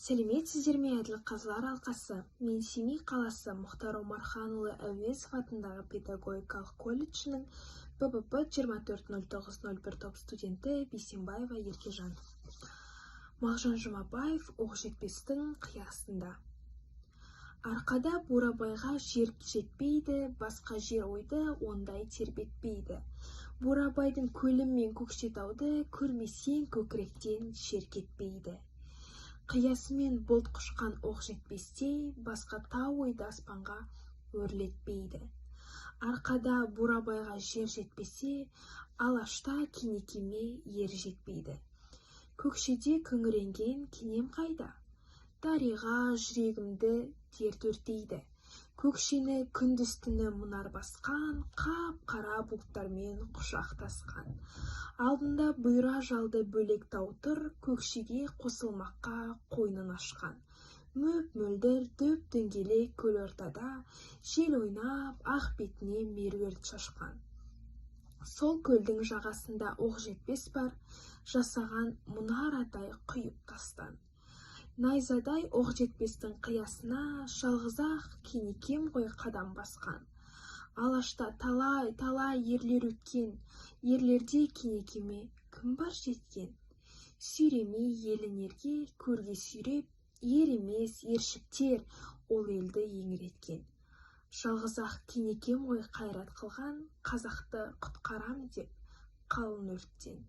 Сәлеметсіздер ме, әділқазылар алқасы! Мен Семей қаласы Мұхтар Омарханұлы Әуезов атындағы педагогикалық колледжінің ППП 240901 топ студенті Бейсенбаева Еркежан. Мағжан Жұмабаев, «Оқжетпестің қиясында». Арқада Бурабайға жер жетпейді, басқа жер ойды ондай тербетпейді. Бурабайдың көлі мен Көкшетауды көрмесең, көкіректен шер кетпейді. Қиясымен бұлт құшқан Оқжетпестей басқа тау ойды аспанға өрлетпейді. Арқада Бурабайға жер жетпесе, Алашта Кенекеме ер жетпейді. Көкшеде күңіренген Кенем қайда? Дариға, жүрегімді дерт өртейді. Көкшені күндіз-түні мұнар басқан, қап-қара бұлттармен құшақтасқан. Алдында бұйра жалды бөлек тау тұр, Көкшеге қосылмаққа қойнын ашқан. Мөп-мөлдір, дөп-дөңгелек көл ортада жел ойнап, ақ бетіне меруерт шашқан. Сол көлдің жағасында Оқжетпес бар, жасаған мұнарадай құйып тастан. Найзадай Оқжетпестің қиясына жалғыз-ақ Кенекем ғой қадам басқан. Алашта талай-талай ерлер өткен, ерлерде Кенекеме кім бар жеткен? Сүйремей елін ерге, көрге сүйреп, ер емес, ершіктер ол елді еңіреткен. Жалғыз-ақ Кенекем ғой қайрат қылған, қазақты құтқарам деп қалың өрттен.